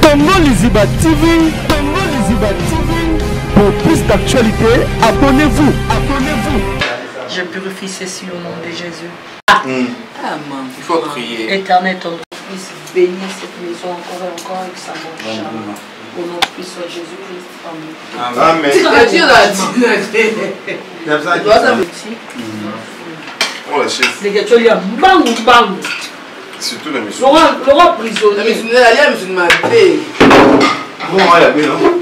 Congo Liziba TV, Congo Liziba TV. Pour plus d'actualités, abonnez-vous, abonnez-vous. Je purifie ceci au nom de Jésus. Ah, ah maman. Il faut prier. Éternel, ton Fils, bénis cette maison encore et encore et que ça mange jamais. Au nom du Fils Jésus-Christ. Amen. Amen. Oh la chaise. Les gars, tu as mbangu mbangu. Surtout la mission. Laurent, Laurent prisonnier. La mission, la mission m'a fait. Bon, il y a bien, non?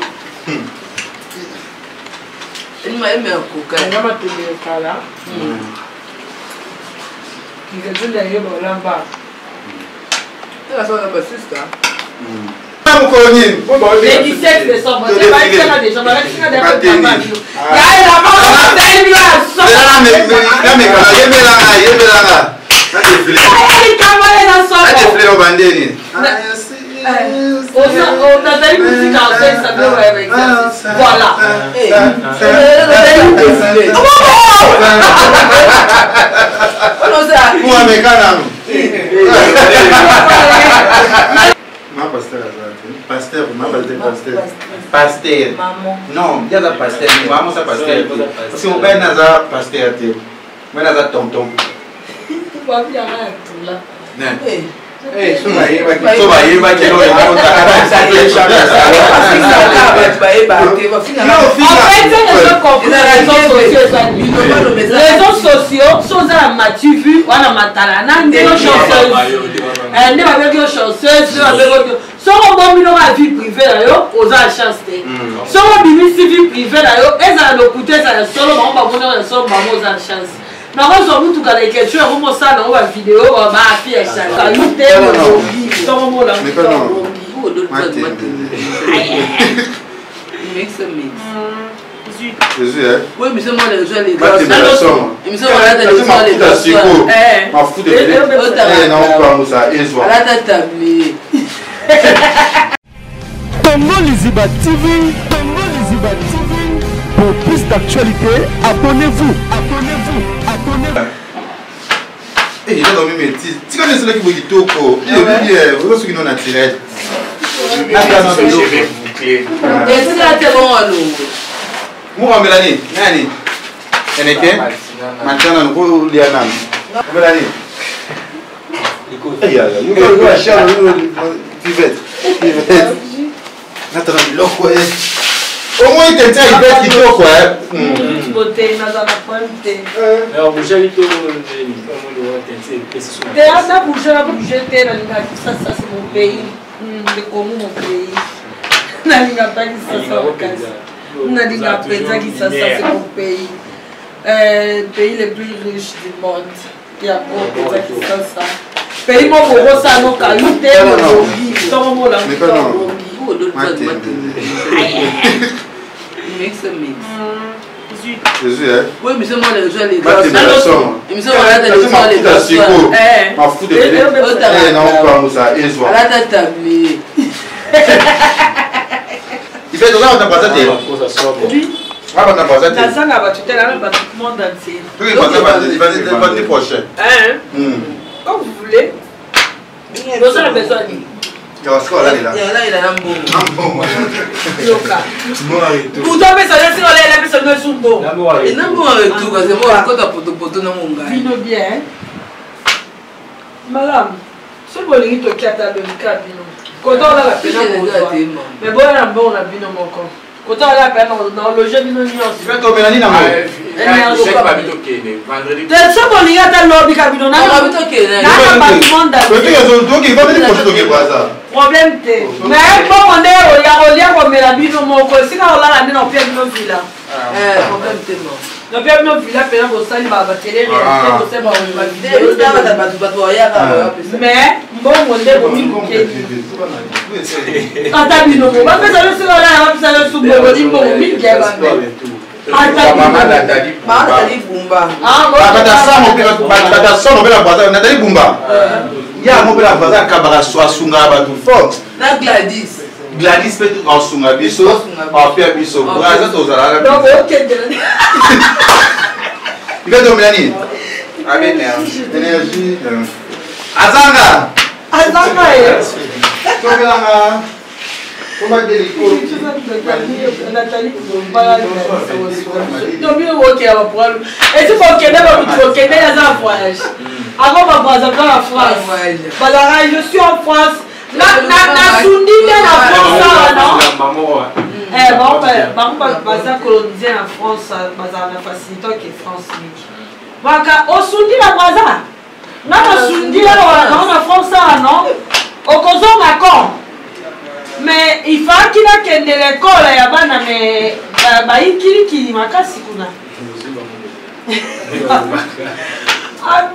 Elima Nga matembele kala. Kikazonda yeba olamba. Mokolo nini? Le 17 décembre, balakisaka déjà, balakisaka déjà. Yembelanga, yembelanga. Nadefile obandeni. Nazali mosika osalisa biloko ya baexercice, voilà. Muameka nanu. Ma pasteur aza te. Pasteur, ma pasteur, pasteur. Pasteur. Non, ye aza pasteur, mama aza pasteur te. Parce que mobali naza pasteur te. Mobali naza tonton. So bayebaki. Réseaux sociaux, so oza na matu vu wana matala na nde yo chanceuse, nde babengi yo chanceuse, nde babengi yo. Soki obombi noko ya vie privée na yo, oza na chance te. Soki obimisi vie privée na yo, ezala lokuta, ezala solo, bango bamoni ya solo, bango oza na chance. Nakozwa mutuka na ekestion yango, mosala nango bavideo, baafi ya chalu te, obongi ntongo mola. Jésus, hein? Oui, mais c'est moi le jeu, les gars. Émission Mafuta siko. Mafuta ebele. Na opangusa ezwa. Alata tablier. Congo Liziba TV, Congo Liziba TV. Pour plus d'actualités, abonnez-vous, abonnez-vous, abonnez-vous. Eh, eza dormi métis. Tika nde esalaki boye kitoko. Oza soki no naturel. Moko amela nini? Nani? Eneke? Matana noko olia nanu. Omela nini? Pivette. Pivette. Natana biloko e. Omoi tete Ivette kitoko e. Bote naza na problème te. Te, na bouge, na bouge te. Nalinga Kisasa, c'est mon pays, le Congo, mon pays. Nalinga mpa Kisasa makasi, nalinga mpenza Kisasa, c'est mon pays, pays le plus riche du monde. Yango mpenza Kisasa, pays moko okosala nokayu te, obongi ntongo molangi, obongi. Jésus, hein? Oui, mais c'est moi le jeu, les gars. Émission Mafuta siko. Mafuta ebele. Na opangusa ezwa. Alata tablier. Ivette, oza bato na Brazza te? Oza bato na Brazza te? Nazanga bato te, nanga bato monde entier. Oui, Brazza vendredi prochain. Comme vous voulez. Boza na besoin nini? Olalela na mbongo. Yoka moto apesa yo esika olela, apesa yo esu mbongo. Na mbongo etuka se mbongo akota potopoto na mongai. Bino bien malamu. Soki bolingi, toki ata lolika bino kota olala pena kozwa, mais boya na mbongo na bino moko. Kota olala pena na ologe bino nyonso. Tomela nini nango? Te, soki bolingi ata lobi ka bino nana bato. Toki vendredi prochain, toki Brazza. Problème te, mais mbongo nde oya kolia komela bino moko, esika olala nde na opia bino villa. Problème te, ma. Napia bino villa mpena, bosali batélé réalité, bosali bato bayaka. Mais mbongo nde bomilukeli ata bino mo bapesa yo esika olala, bapesa yo su mbongo, ni mbongo mingi ya bambe. Nathalie Bumba. Bata somo mpe na Brazza, Nathalie Bumba ye yango mpe na Brazza akabaka, asungaka bato fort. Na Gladys. Gladys mpe asunga biso, apia biso Brazza, tozalaka. Ivette, omela nini? Énergie. Azanga. Azanga ye. Tomelanga. Tobino bokela baproblème esi bokende bamutu bokende aza voyage akoma Brazzaville na France, bazalaka je suis en France, nasundi nde na France awa. Non, bango baza colonisé na France, bazala na facilité oke France mingi. Baka osundi na Braza, nga nasundi awa nango na France awa. Non, okozonga con, mais il fallaki nakende l'école ya bana, mais bayikilikili makasi kuna.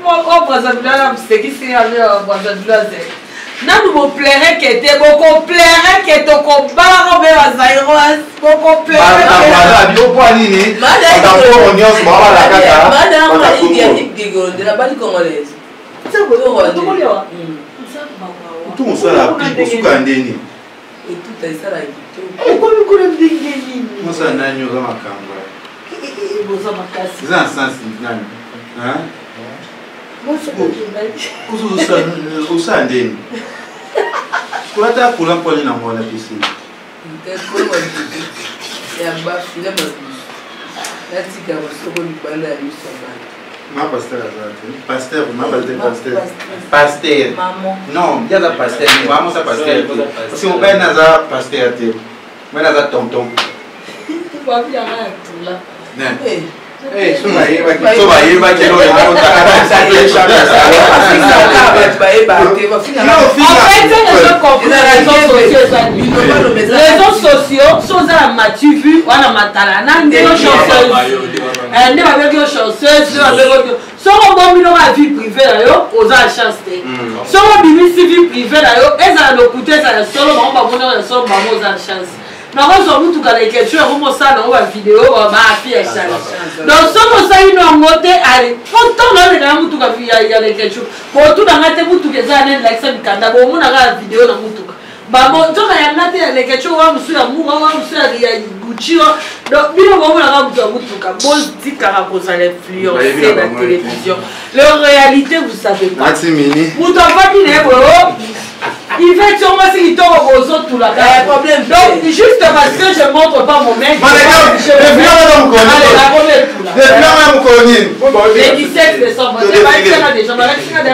O Brazzaville na mosekisi Brazzaville azali nanu. Boplaire ke te, bokoplaire ke tokobalaka mpe bazairoise, bokoplaire. Mpo nini bakoro nyonso babala kaka? Bali congolaise. Tu mosala pi osuka ndeni? Etuta esala kitoko. Ekomi kuna ndenge nini? Mosala nani? Oza makambo. Boza makasi. Eza na sens nani? Osala ndeni? Kolata kola mponi nango wana pesi. Ya bafile mabiso natika masoko libanda ya miso ya bato. Ma pasteur aza te pasteur, ma pasteur, pasteur, pasteur. Non, ye aza pasteur, mama aza pasteur te, parce que mobali naza pasteur te, mobali aza tonton. So bayebaki. Réseaux sociaux, so oza na matu vu wana matala na nde yo chanceuse, nde babeki yo chanceuse, nde babeki yo. Soki obombi noko ya vie privée na yo, oza na chance te. Soki obimisi vie privée na yo, ezala lokuta, ezala solo, bango bamonaka ya solo, bango oza na chance. Nakozwa mutuka na ekestion yango, mosala nango bavideo, baafi ya chance. Donc soki osali no yango te, ale po ntango naoleka na mutuka ya lekestion, botunanga te mutuka eza nani, lakisa mikanda. Bomonaka ya video na mutuka bango, nzoka yanga te, ya lekestion wa mosu, ya mura wa mosu, ya Gucci. Donc bino bomonaka moto ya mutuka, botikaka kozala influence na télévision. Le réalité, vous savez pas, moto avandi na ye boyo, il fait sur moi si kitoko bozotulaka. Donc juste parce que je montre pas mon mec, le 17 décembre balakisaka déjà, balakisaka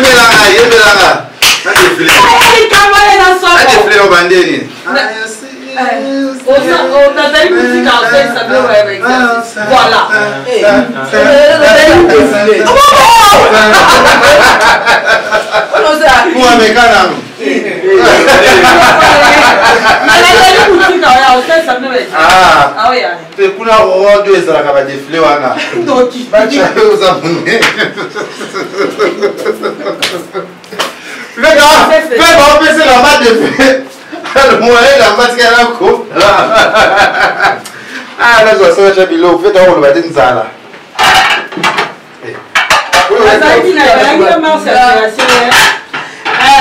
Yebelanga, yebelanga, nadefile obandeni. Nazali musika osalisa biloko ya baexercice, voilà. Muameka nanu. Nazali musika oya osalisa biloko ya exercice. Te, kuna rodo ezalaka badefile wana. Oza monene mpe baopesela badefile moyen elamba tikala ko nazwa soka tya biloko mpe takoloba te nzala. Azalaki na marche ya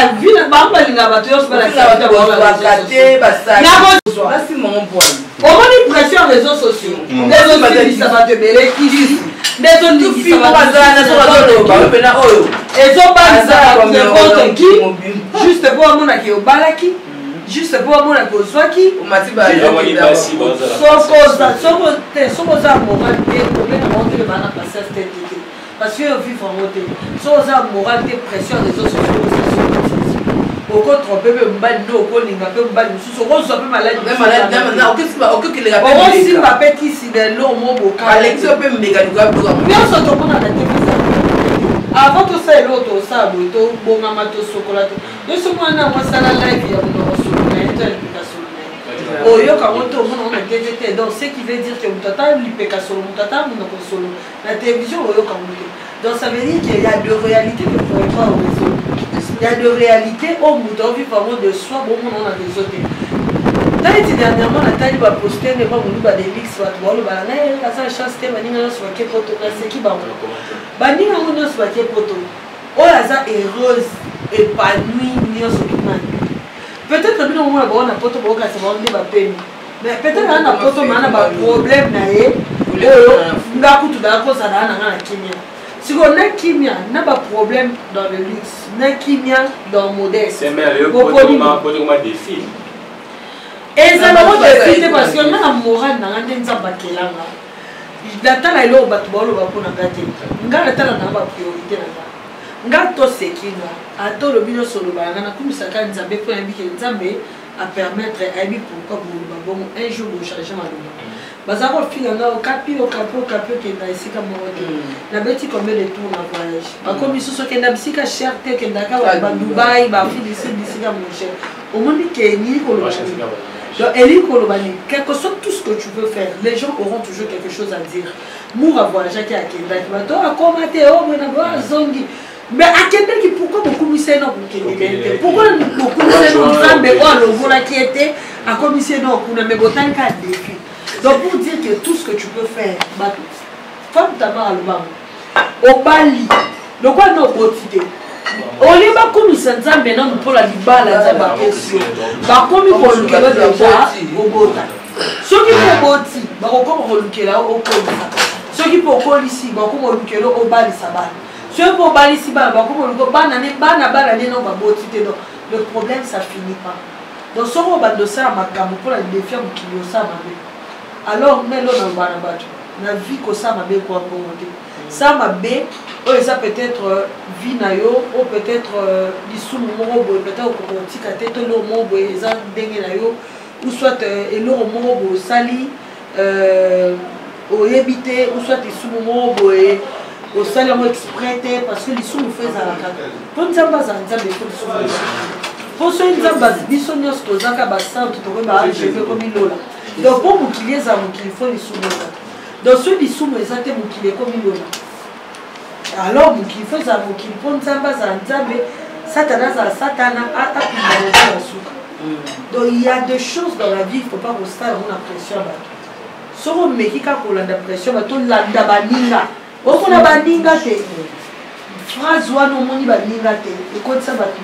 création, bango balinga bato nyonso. Omoni pression réseaux sociaux nde ezosibisa bato ebele kisi, nde ezolingisa, ezobalisa bato n'importe qui, juste po bamonaki obalaki, juste po bamonaki ozwaki. Soki oza moral te, problème yango te, bana patience te te te, parce que ovivre yango te. Soki oza moral te, pression ya réseaux sociaux, okotrompe mpe mobali nde okolinga mpe mobali mosusu, okozwa mpe maladi, okosimba mpe kisi na eloko mo boka nyonso. Tomona na te avant tosala eloko, tosala boye, tobongama, tosokola to nyonso. Mwana yango asala live ya monoko solo na ye to ya lipeka solo na ye, oyoka yango te, omona ngo na tv te. Donc ce qui veut dire que moto ata lipeka solo, moto ata monoko solo na télévision, oyoka yango te. Donc ça veut dire qu'il y a de réalités que vous voyez pas au réseau, il y a de réalités oyo moto aovivre yango de soi, bomona ngo na réseau te. Neti dernièrement natali baposte nde bamolu badelix, bato baoloba na ngai aza chance te, baninga nyonso bake poto. Naseki bango, baninga yango nyonso bake poto, oyo aza heureuse, épanoui nyonso kimani. Peut-être bino omona bango na poto, baokasa bango nde bapemi, mais peut-être aa na poto maa na baproblème na ye oyo nga kutu daa kozala na nga na kimia. Sikoyo na kimia na ba problème dans le luxe, na kimia dans modeste. Défi. Ezala ngo défi te parce que nga na morale na nga nde Nzambe akelanga. Natala eloko bato baoloba mpo na nga te. Nga natala na ba priorité na nga. Nga toseki nga ata olobi nyonso oloba na nga, nakumisaka Nzambe mpo nayebi ke Nzambe apermettre, ayebi pourquoi boloba bongo. Un jour bochange maloba. Baza kofinga nga okapi okapi okapi, okenda esika moko te. Nabeti combien de tour na voyage, bakomi susu okenda bisika cher te, okendaka badubai, baafrique du Sud, bisika mon cher. Omoni ke elingi koloba nini? Donc elingi koloba nini? Quelque soit tout ce que tu veux faire, les gens auront toujours quelque chose à dire. Mour avoyageaki, akendaki, bato akoma te omwena bo azongi, mais akendaki. Pourquoi bokumisa ye na kokende na ye te? Pourquoi bokumisa ye na Nzambe oyo alongolaki ye te, akomisi ye na okuna? Mais botali kaka défi. Donc pour dire que tout ce que tu peux faire, bato femme Tamar alobango obali lokola na oboti te, olie bakomisa Nzambe nanu mpola libala Nzambe apesi yo, bakomi kolukela deja obota. Soki mpo oboti, bakokoma kolukela yo okolisa. Soki mpo okolisi, bakoma kolukela obalisa bana. Soki mpo obalisi bana, bakoma koluka bana ne bana bana ne nao baboti te. Donc le problème, ça finit pas. Donc soki obanda osala makambo mpona défi ya mokili, osala mabe. Alors nde elo naloba na bato na vie, kosala mabe ekwa mbongo te. Sala mabe oyo eza peut-être vie na yo, oyo peut-être lisumu moko boye, peut-être okoka kotika te, to eloko moko boye eza ndenge na yo, ou soit eloko moko boye osali oyebi te, ou soit lisumu moko boye osali yango exprès te. Parce que lisumu fo ezala kaka mpo Nzambe azala Nzambe, fo lisumu ezala mpo soki Nzambe, biso nyonso tozaka basantu, tokoyeba agp ekomi lola. Donc mpo mokili ezala mokili, fo lisumu ezala. Donc soki lisumu eza te, mokili ekomi lola. Alors mokili fo ezala mokili mpo Nzambe azala Nzambe, Satana azala Satana, apima lokola suka. Donc il y a des choses dans la vie, il faut pas kosala yango na pression ya bato. Soki omeki kaka kolanda pression bato, olanda baninga, omona baninga te, phrase wana omoni baninga te ekotisa bato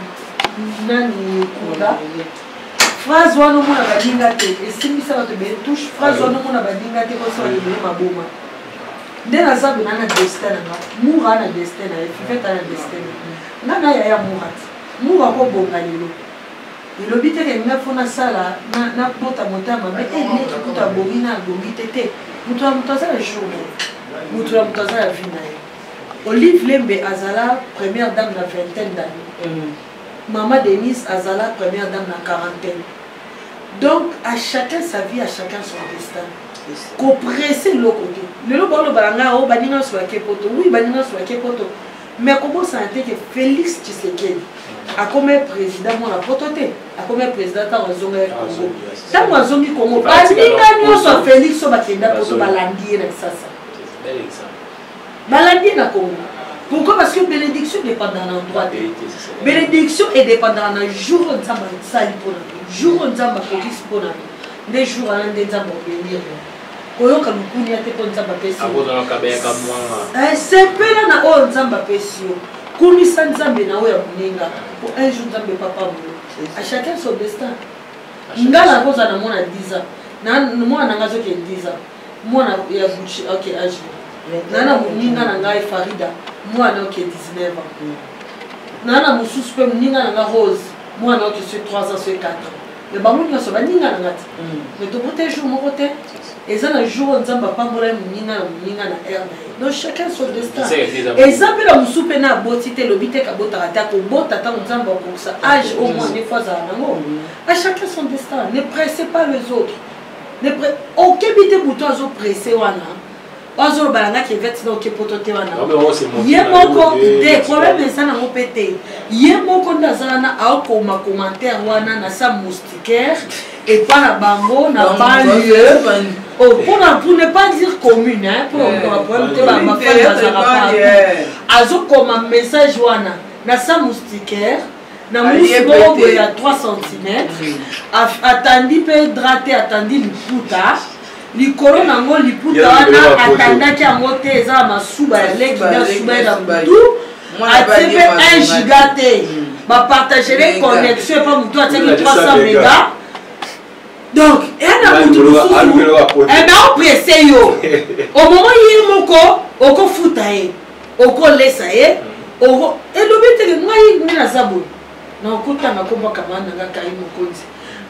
nani ekunda. Phrase wana omona baninga te esimbisa bato ebele touche. Phrase wana omona baninga te ekotisa bato ebele maboma. Nde naza bena na destin na nga, Mura na destin na ye, Fivete na destin na nga na yaya Mura ti Mura kobonga lelo. Elobi te ke nga fo nasala nabota motema mabe e leki kutu abongi na abongi te te. Moto na moto aza na jour na ye, moto na moto aza na vie na ye. Olive Lembe azala première dame na vingtaine d'année, mama Denise azala première dame na quarantaine. Donc à chacun sa vie, à chacun son destin. Kopresse eloko te. Lelo baoloba na ngai o baninga nyonso bake poto. Oui, baninga nyonso bake poto, mais kobosana te ke Félix Tshisekedi akomi président mwana poto te. Akomi président ntango azonga ye Congo. Ntango azongi Congo, baninga nyonso ya Félix oyo bakenda poto balandi ye na Kisasa, balandi ye na Congo. Pourquoi? Parce que bénédiction dépendaka na endroit te. Bénédiction edépendaka na jour oyo Nzambe asali mpona yo, jour oyo Nzambe akokisi mpona yo. Nde jour wana nde Nzambe akobénir yo. Koyoka lukunia te mpo Nzambe apesi yo. Sepela na oyo Nzambe apesi yo, kumisa Nzambe na oyo ya moninga, po un jour Nzambe papa boyo. À chacun son destin. Nga nakozala na mwana 10 ans, mwana nanga azokende 10 ans, mwana ya Gucci ok age na na moninga na ngai Farida, mwana oke 19 ans, na na mosusu mpe moninga na nga Rose, mwana oke so 3 ans, so 4 ans. Mais bango nyonso baninga na nga te, mais tobota jour moko te. Eza na jour oyo Nzambe apambola ye moninga na moninga na aire na ye. Donc chacun son destin. Eza mpe na mosusu mpe na aboti te, elobi te kabotaka te, akobota ntango Nzambe akokisa age au moins nde fo azala nango. À chacun son destin. Ne pressez pas les autres. Okebi te moto azopresse wana, azoloba na nga ke vete na oke poto te wana, ye moko te problème eza nango mpe te. Ye moko nde aza wana, aokoma commentaire wana na sa moustiquaire epa na bango na banlieue, mpona pour ne pas dire commune, mpona problème te, bafani bazalaka partout. Azokoma message wana na sa moustiquaire na musi moko boye ya 3 cm, atandi mpe drap te, atandi liputa likolo nango. Liputa wana atandaki yango te, eza na masuba ya leki na suba ye na butu. Atie mpe 1 giga te, bapartagele connexion epa motu atiaki 300 mega. Donc eya na motu mosusu eme opresse yo au moment ye moko okofuta ye. Okolesa ye, oko elobi te ke ngai nde naza boye. Nakotanga kombo camarade na ngai Karine Mokonzi.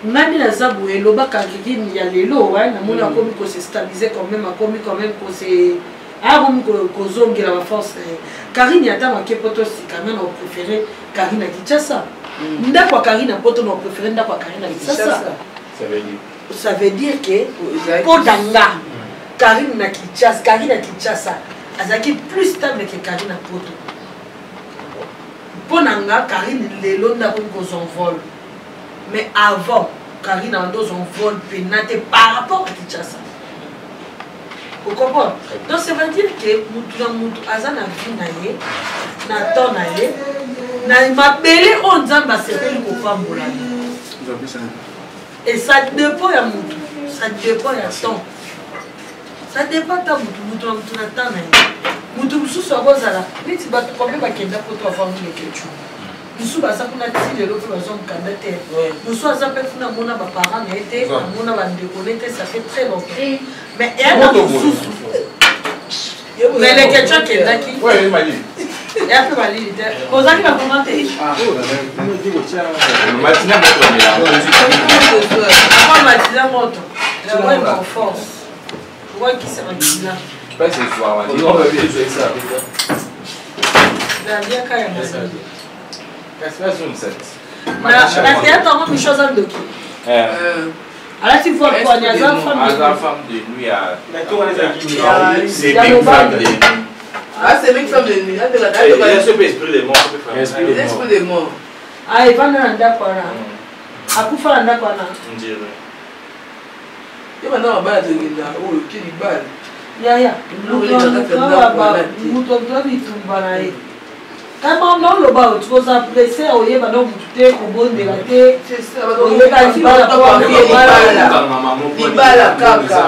Ngai nde naza boye, eloba Karine ya lelo, ouais, namoni akomi ko se stabiliser quand même, akomi quand même ko se akomi kozongela ba force na ye. Karine ya ntango ake poto sika, ngai na préféré Karine ya Kinshasa. Ndako ya Karine ya poto na préféré ndako ya Karine ya Kinshasa. Ça veut dire? Ça veut dire que mpo na nga Karine na Kinshasa, Karine ya Kinshasa azalaki plus stable que Karine na poto. Mpo na nga Karine lelo nde akomi kozwa envol, mais avant Karine abandi kozwa envol mpena te par rapport à Kinshasa. Ocomprendre? Donc ça veut dire que mutu na mutu aza na vie na ye, na temps na ye, na mabele oyo Nzambe asepeli kopambola ye. Et ça dépend ya mutu, ça dépend ya temps, ça dépend ta mutu, mutu na mutu na temps na ye. Mutu mosusu akozala neti bato combien bakenda poto avant Leketchou, mosusu baza kuna ti lelo mpe bazwa mokanda te, mosusu aza mpe kuna amona baparent na ye te, amona bandeko na ye te, ça fait très longtemps. Mais eya na mosusu, mais Leketchou akendaki eya mpe malili te, ozalaki na koma te. Avant matina moto yango force wakisa makila naliaka ya malili na théâtre yango. Micho aza ndoki, alati voile poani, aza femme de nuit ya ya mobali. Ah, c'est une femme de nuit. Esprit de mort. Esprit de mort. Ah, evanda na ndako wana, akufa na ndako wana. Yo banda mabala tokenda oyo ke libala. Yaya, moto ato bitumba na ye kama naoloba oti koza presse, oyeba no mutu te, kobondela te, oyeba libala. Libala kaka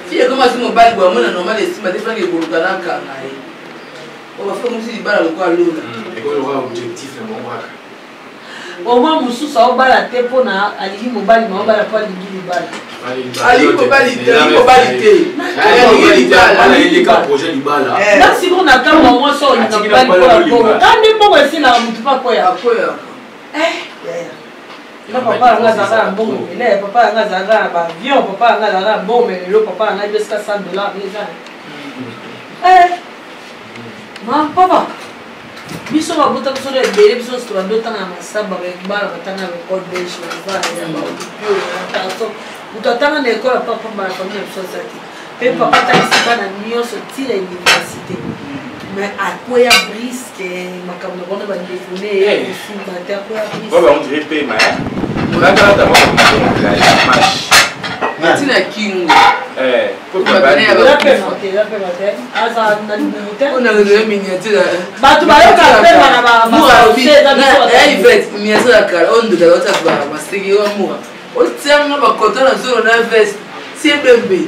fille ekoma si mobali boye amona normal esimba te, fange ekoluka nakanga ye o bafe komisi libala lokola lola. Omwa mosusu aobala te mpona alingi mobali, ma obala mpo alingi libala. Alingi mobali te, alingi mobali te, alingi libala. Na sikoyo na ntango ya mwasi olinga mobali mpo ya mbongo, ka nde mbongo esilaka, motu mpe akwea. Akwea. Na papa yanga azalaka na mbongo ebele, papa yanga azalaka na baavion, papa yanga azalaka na mbongo, mais lelo papa yanga ebesika 100 $ eza ma papa. Biso babota biso na ebele, biso nyonso tobandi otanga na masamba, bana batanga na école belge, bana ya baopio, moto atanga na école ya papa, bana famille na biso aza te, mpe papa atangisi bana nyonso ntina université, mais akweya briske makambo na bango bandeko ne ekosimba te, akweya. Ntina kingo. Aza na libumu te. Bato bayoka pema na miniature ya kala oyo ndoki azota baseki oyo mura otianga bakoto na zolo na veste tie bembe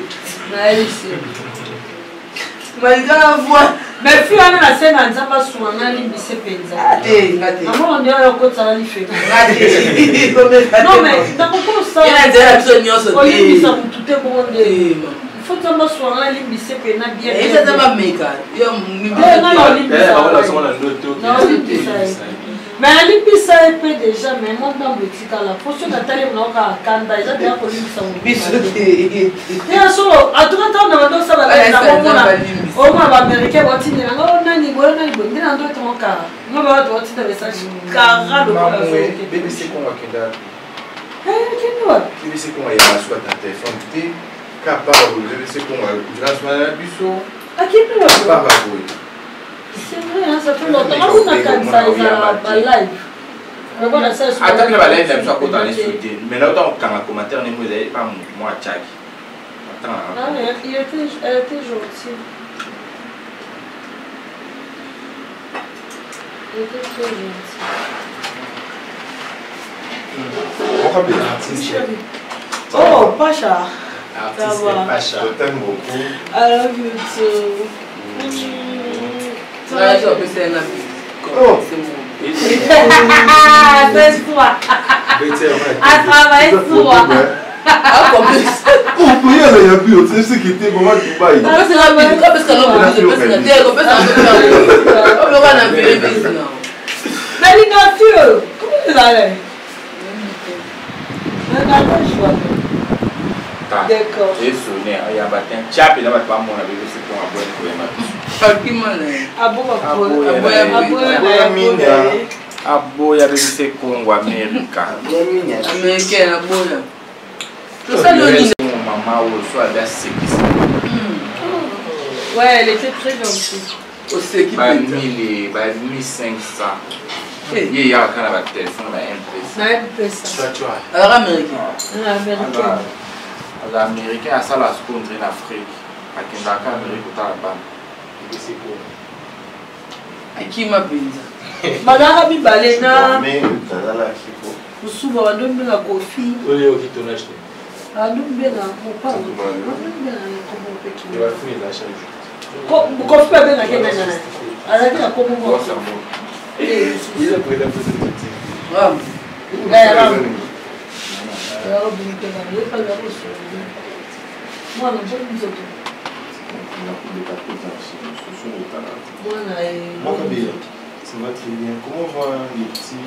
malika na voi. Mais fi wana nasenga Nzambe asunga nga, limbise mpenza. Te, nga te. Namona nde oyo okotisa lifelo. Nga te. Non, mais nakokosa. Ye na nzela na biso nyonso te. Olimbisa motu te bongo nde faut Nzambe asunga nga, limbise mpena bien. Eza Nzambe ameka. Naolimbisa ye, mais alimbisa ye mpe déjà, mais mwa ndambo etikala po soki natali naoka kanda eza deya kolimbisa. Biso te. Te, solo atuka ntango na bando osala nakomona omona baaméricain batindela nga o nani boye, nani boye, nde na ndo etongo kara nga bato batinda message kara lokola. BBC Congo akenda. Kende wapi? BBC Congo ayeba suka ta telefone te, ka papa boye BBC Congo nzela na biso. Akende wapi? Papa boye. C'est vrai hein, ça fait longtemps nga kuna kanisa ezala balive. Ata mpe na balive na biso akota na esu te, mais na ota kokanga commentaire ndenge ezali pa motu mwa atiaki. Ah, mais elle était gentille. Elle était très gentille. Oh, Pacha. Artiste Pacha. Je t'aime beaucoup. I love you too. Oh. C'est toi. À travailler sur moi. Okoyala ya bio, c'est ce qui était vraiment Dubaï. Nalinga fio, comment ezala? D'accord. Esone ayamba te tya mpenza bato bamona bebisi mpo aboyani koyamba biso. Aboya bebisi Congo Amerika. Américain aboya. Tosali yo nini? Mama oyo so abi asekisa. Ouais, elle était très gentille. Oseki ba 1000 ba 1500. Ye eyaka kaka na batelefone ba mpesa. Na mpesa. Azalaka américain. Américain. Aza américain asala sikoyo ndre na Afrique. Akendaka Amérique kotala bana. Akima mpenza. Bazalaka mibale na mosusu bando mbenga Kofi. Bando mbenga mopa. Bando mbenga kombo mpe Kofi babengaki nani nani. Azalaki na kombo moko. Mwana nzoto. Mwana Ça va très bien. Comment vont les petits?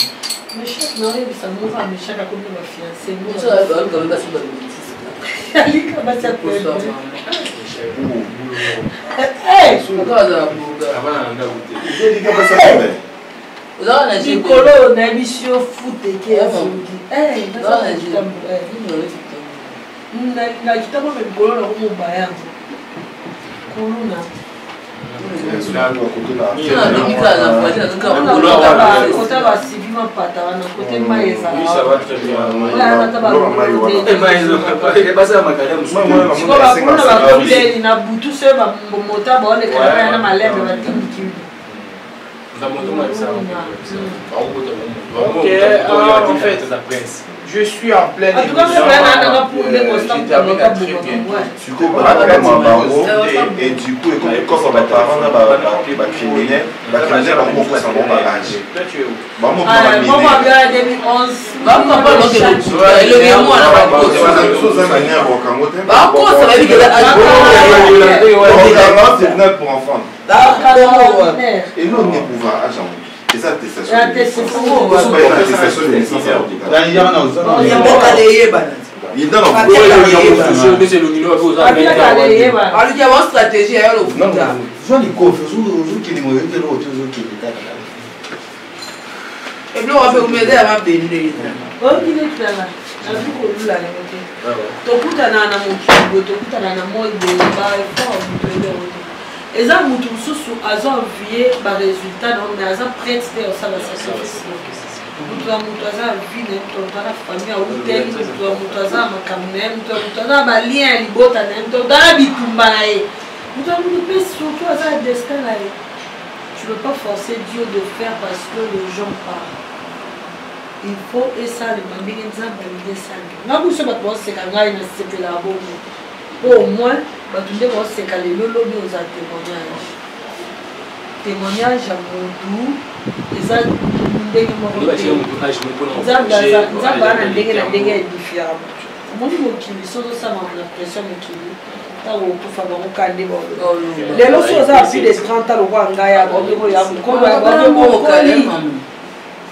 Meshak naoyebisa moko ya Meshak akomi na bafiance alika basi ya pembe. Likolo nayebisi yo futeke ezongi na kitambo me likolo nakomoba yango kuluna kota basivi mapata wana kote mai ezalakuna bakoteli na butu soki bamota baolekana na malembe batindiki. Ok, en fait, je suis en pleine émission. Je termine à très bientôt. Et du coup, comme baparent na bacriminel, bacriminel bakokosa bango baage bango. Oza tribunal pour enfant elongi pouvoir agent eza attestation de naissance. Aluki yango stratégie ya lokuta. Zwa likofi, ozokende moyoki eloko te, ozokende kaka. Ebiloko ape kumeza ya mabende. Oyokinetala nazi kolula yango te. Tokutana na mokili boye, tokutana na moi boye, baeffort moto eloko te. Eza motu mosusu aza envie baresultat na mais aza prête te osala sacrifice. Moto ya moto aza na vie na ye, moto ya moto aza na famille auteli, moto ya moto aza na makambo na ye, moto ya moto aza na balien ya libota na ye, moto ya moto aza na bitumba na ye, moto ya moto mpe surtout aza na destin na ye. Tu peux pas forcer Dieu de faire parce que les gens parlent. Il faut esalema ndenge Nzambe alingi esalema. Nga biso bato baoseka, ngai nasepelaka bongo po au moins bato nde baoseka lelo, lobi oza témoignage. Témoignage ya motu eza ndenge moko te. Nzambe aza na ndenge na ndenge edifiaka motu. Omoni mokili soki ozosala na pression, mokili ntango okufa bango kande baoloba. Lelo so oza plus de 30 ans lokola ngai ya baobeko ya mokolo, baobeko okoli,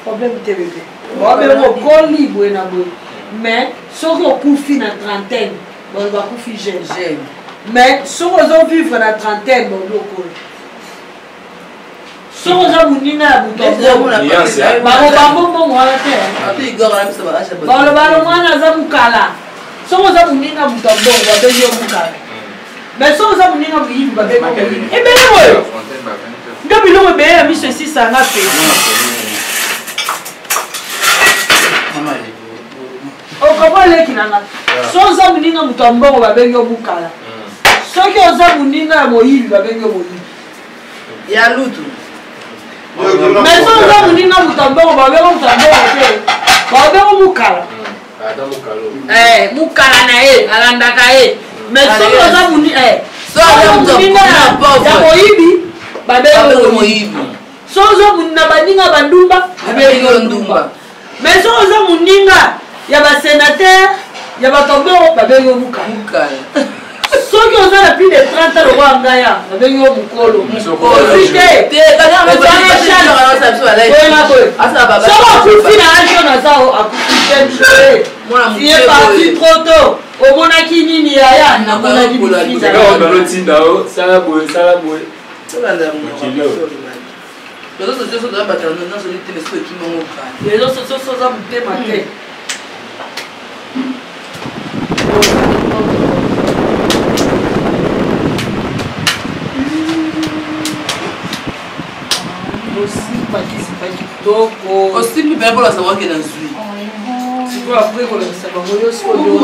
problème te bebe, baobeko okoli boye na boye. Mais soki okufi na trentaine, baloba akufi jeune. Mais soki ozovivre na trentaine, balobi okoli. Soki oza moninga ya moto, bango mbongo wana te, baloba lo mwana aza mokala. Soki oza moninga moto ya mbongo, babengi yo mokala. Mais soki oza moninga moyibi, babengi yo moyibi. Ebele boyo nde biloko ebele na miso esisanga mpe okomo eleki na nga. Soki oza moninga moto ya mbongo, babengi yo mokala. Soki oza moninga ya moyibi, babengi yo moyibi. Ya lutu. Mais soki oza moninga moto ya mbongo, babengi moto ya mbongo te, babengi mokala, mokala na ye alandaka ye. Mais soki oza moninga ya moyibi, babengi moyibi. Soki oza na baninga bandumba, babengi yo ndumba. Mais soki oza moninga ya basénateur, Ya bato bongo babengi yo mukala. Soki oza na plus de 30 ans lokola ngai ya, babengi yo mokolo. Ozwi te. Soki okufi na age oyo naza akufi jeune te. Tu es parti trop tôt. Omonaki nini yaya? Namonaki bifinda. Sala boye, sala boye. Réseaux sociaux soki oza bato nyonso te mais soki okimi yango kala. Réseaux sociaux soki oza motema te. Osimba kitoko. Osimbi mpe kolakisa bango ke na zwi. Sikoyo apres kolakisa bango yo sikoyo.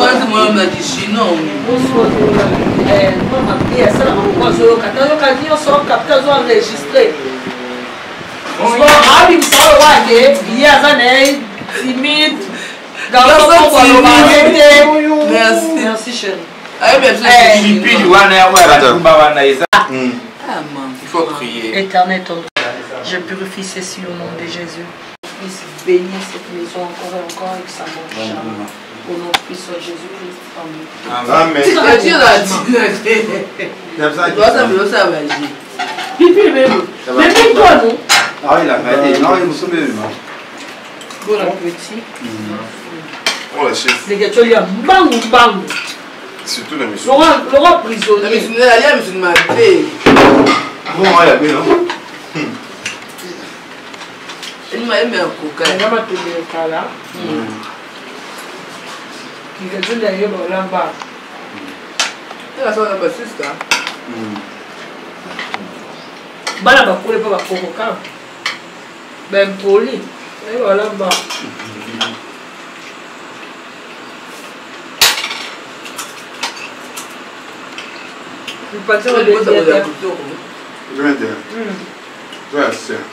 Asalaka moko azoyoka te, ayoka nyonso capte, azo enregistre, abimisa oyo wake ye aza na ye timide garçon moko alobaka te. Merci chéri. Pilipili wana yango ya batumba wana eza. Il faut prier. Éternel ton je purifie ceci au nom de Jésus. Puisse bénir cette maison encore et encore avec sa bonne charme. Au nom puissant de Jésus-Christ. Amen. Pipi, mais mais toi non. Ah, il a validé. Non, il me semble. Bon appétit. Oh la chef. Les gars, tu as mbangu mbangu. Surtout la mission. Laurent prisonnier. La mission, la mission m'a fait. Bon, il y a bien, non? Mayembe ya koka. Nga matembele kala. Kikazonda ye bolamba. Tala ba sister. Bana bakole mpo bakokoka. Bempoli. Ye bolamba.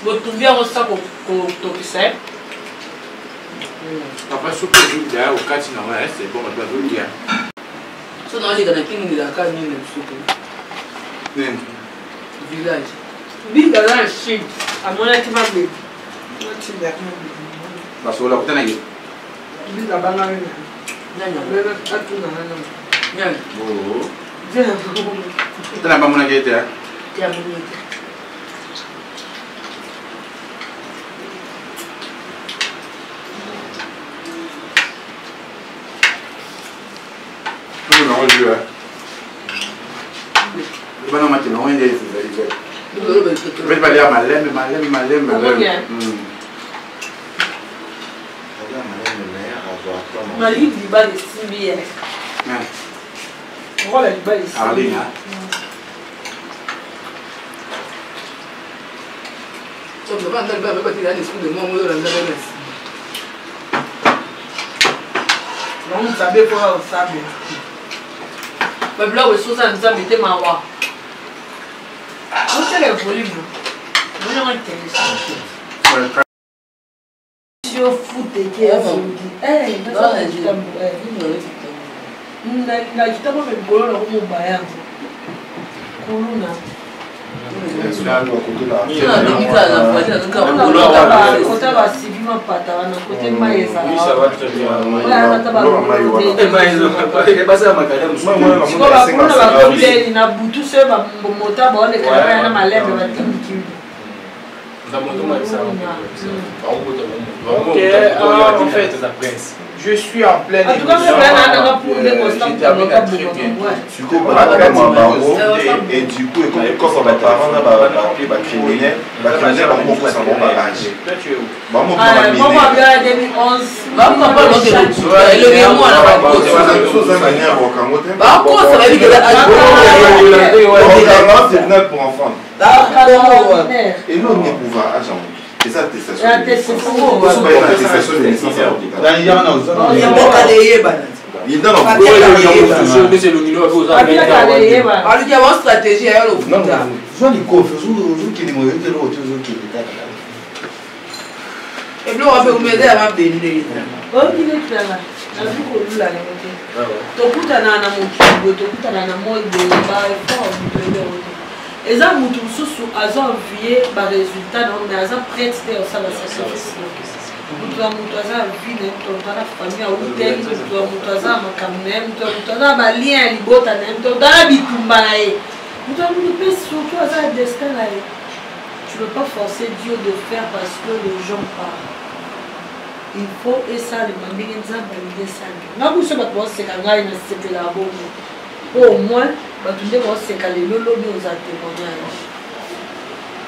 Botumbi yango sa kotokisa ye. Papa, soki ozwi daya okati na wana, c'est bon, bato bazolia. So naoleka na kingelaka nini na biso te village. Biga na Chine amonaki mabebi. Basola kutanaki. Biga bangaki atuna nana. Tana bamonaki ete. Bana matela ngo nde ezali. Balia malembe malembe malembe. Malili libala esimbi ye. Rola libala esimbi. Donc nzambe mpo osambela babiloko esosa nzambe te mawa otala volume monango intéressant yo futeke ezongi na kitambo me likolo na komoba yango kuluna kota basivi mapata wana kote mai ezalaabakuluna bakuleli na butu soki bamota baolekana na malembe batindiki. Ok, en fait, je suis en pleine émission. Je termine à très bientôt. Et du coup, quand on va parents bapapier bacriminel, bacriminel bango kokosa bango baage bango. Oza tribunal pour enfant elongi pouvoir agent eza attestation de naissance. Aluki yango stratégie ya yo lokuta. Zwa likofi, ozokende moyo te, eloko te, ozokende kaka. Ebiloko wape umeza ya mabende. Okinetanga nazi kolula yango te. Tokutana na mokili boye, tokutana na moi boye, baeffort moto eloko te. Eza motu mosusu aza envie baresultat na mais aza prête te osala sacrifice. Moto ya moto aza na vie na ye, moto ya moto aza na famille awuteli, moto ya moto aza na makambo na ye, moto ya moto aza na balien ya libota na ye, moto ya moto aza na bitumba na ye, moto ya moto mpe surtout aza na destin na ye. Tu ne peux pas forcer Dieu de faire parce que les gens parlent. Il faut esalema ndenge Nzambe alingi esalema. Nga biso bato baoseka, ngai nasepelaka bongo, po au moins bato nde baoseka lelo, lobi oza témoignage.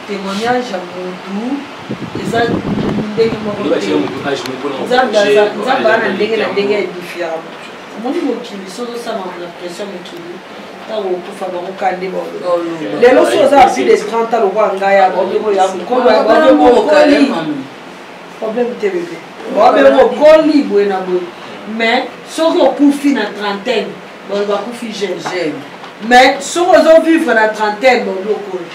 Témoignage ya motu eza ndenge moko te. Nzambe aza na ndenge na ndenge edifiaka motu. Omoni mokili, soki ozosala na pression, mokili ntango okufa, bango ka nde baoloba. Lelo so oza plus de 30 ans lokola ngai, ya baobengo ya mokolo, baobengo okoli, problème te bebe, baobengo okoli boye na boye. Mais soki okufi na trentaine, baloba akufi jeune. Mais soki ozovivre na trentaine, balobi okoli.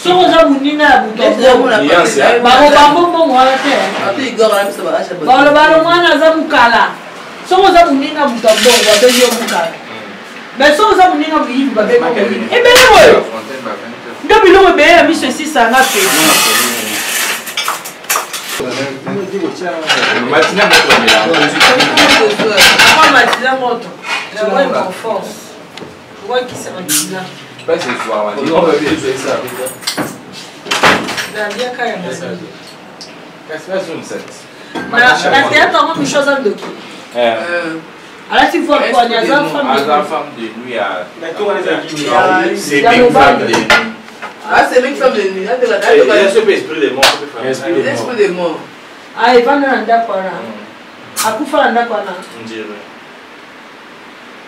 Soki oza moninga ya moto, bango bango mbongo wana te, baloba lo mwana aza mokala. Soki oza moninga moto ya mbongo, babengi yo mokala. Mais soki oza moninga moyibi, babengi yo moyibi. Ebele boye nde biloko ebele na miso esisanga mpe. Matina moto yango force wakisa makila naliaka ya na théâtre yango. Micho aza ndoki, alati voile kwani, aza femme de nuit ya mobali. Ah, c'est une femme de nuit. Esprit de mort. Esprit de mort. Ah, evanda na ndako wana, akufa na ndako wana.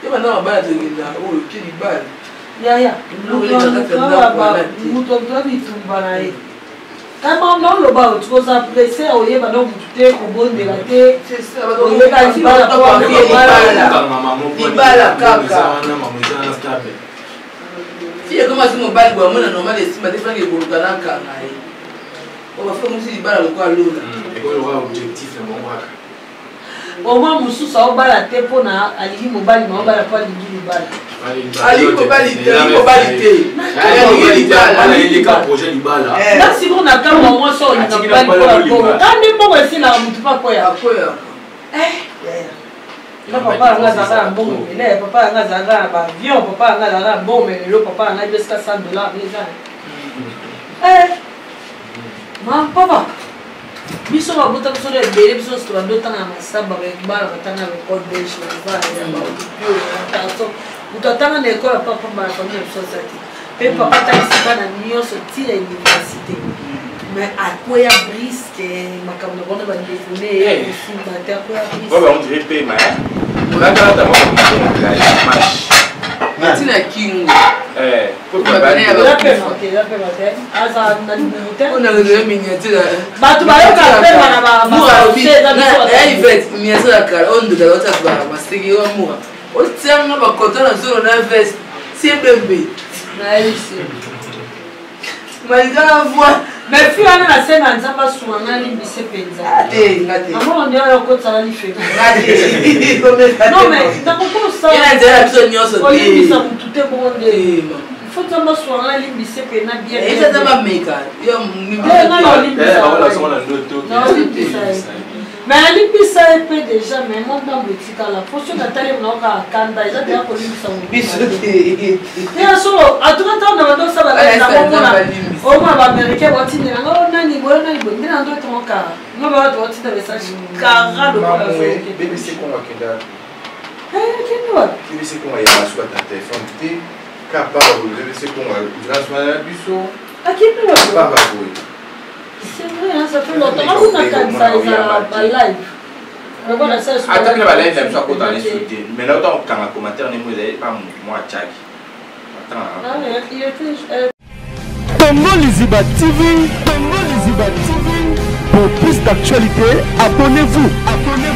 Ye banda mabala tokenda oyo tie libala. Yaya, moto aza bitumba na ye kama naoloba oyo tikoza presse, oyeba no motu te, kobondela te, oyeba libala. Libala kaka fille ekoma si mobali boye, amona normal esimba te, fange ekoluka nakanga ye o bafe komisi libala lokola lola. Omwa mosusu aobala te mpona alingi mobali, ma aobala mpo alingi libala. Alingi mobali te, alingi mobali te, alingi libala. Na sikoyo na ntango ya mwasi olinga mobali mpona mbongo, ka nde mbongo esilaka, motu mpe akwea. Na papa yanga azalaka na mbongo ebele, papa yanga azalaka na baavion, papa yanga azalaka na mbongo, mais lelo papa yanga ebesika 100 dollar eza. Ma papa, biso babota biso na ebele, biso nyonso tobandi otanga na masamba. Bana batanga na école belge, baza moto atanga na école ya papa. Bana famille na biso aza te mpe papa atangisi bana nyonso ntina université, mais akweya brusque. Makambo na bango bandeko ne ekosimba te, akweya. Brusque. Ntina kingo. Aza na libumu te. Miniature. Bato bayoka pema na Ivete, miniature ya kala oyo ndoto aotaka baseki oyo mura otianga bakoto na zolo na veste tie bembe. Nayebisi. Malika na voi. Mais fi wana, nasenga Nzambe asunga nga, limbise mpenza. Te, nga te. Amona nde oyo okotala lifelo. Nga te. Non, mais nakokosa. Ye na nzela na biso nyonso te. Olimbisa motu te bongo nde faut Nzambe asunga nga, limbise mpena bien. Eza Nzambe ameka. Naolimbisa ye, mais alimbisa ye mpe déjà, mais mo ndambo etikala po soki natali naoka kanda, eza deya kolimbisa biso motu te. Te ya solo, atuka ntango na bando osala Nzambe alimbisa. Omona baaméricain baotindela nga o nani boye, nani boye, nde na ndo etongo kara nga bato baotinda message kara lokola. BBC Congo akenda. Kende wapi? BBC Congo ayamba suka ta telefone te, ka pamba boye. BBC Congo nzela na biso. Akende wapi? Pamba boye. C'est vrai hein, ça fait longtemps nga kuna kanisa ezala balive. Ata bino balai na biso akota na esu te, mais na ota kokanga commentaire ndenge ezali pa motu moko atiaki. Congo Liziba TV, Congo Liziba TV. Pour plus d'actualités, abonnez-vous, abonnez-vous.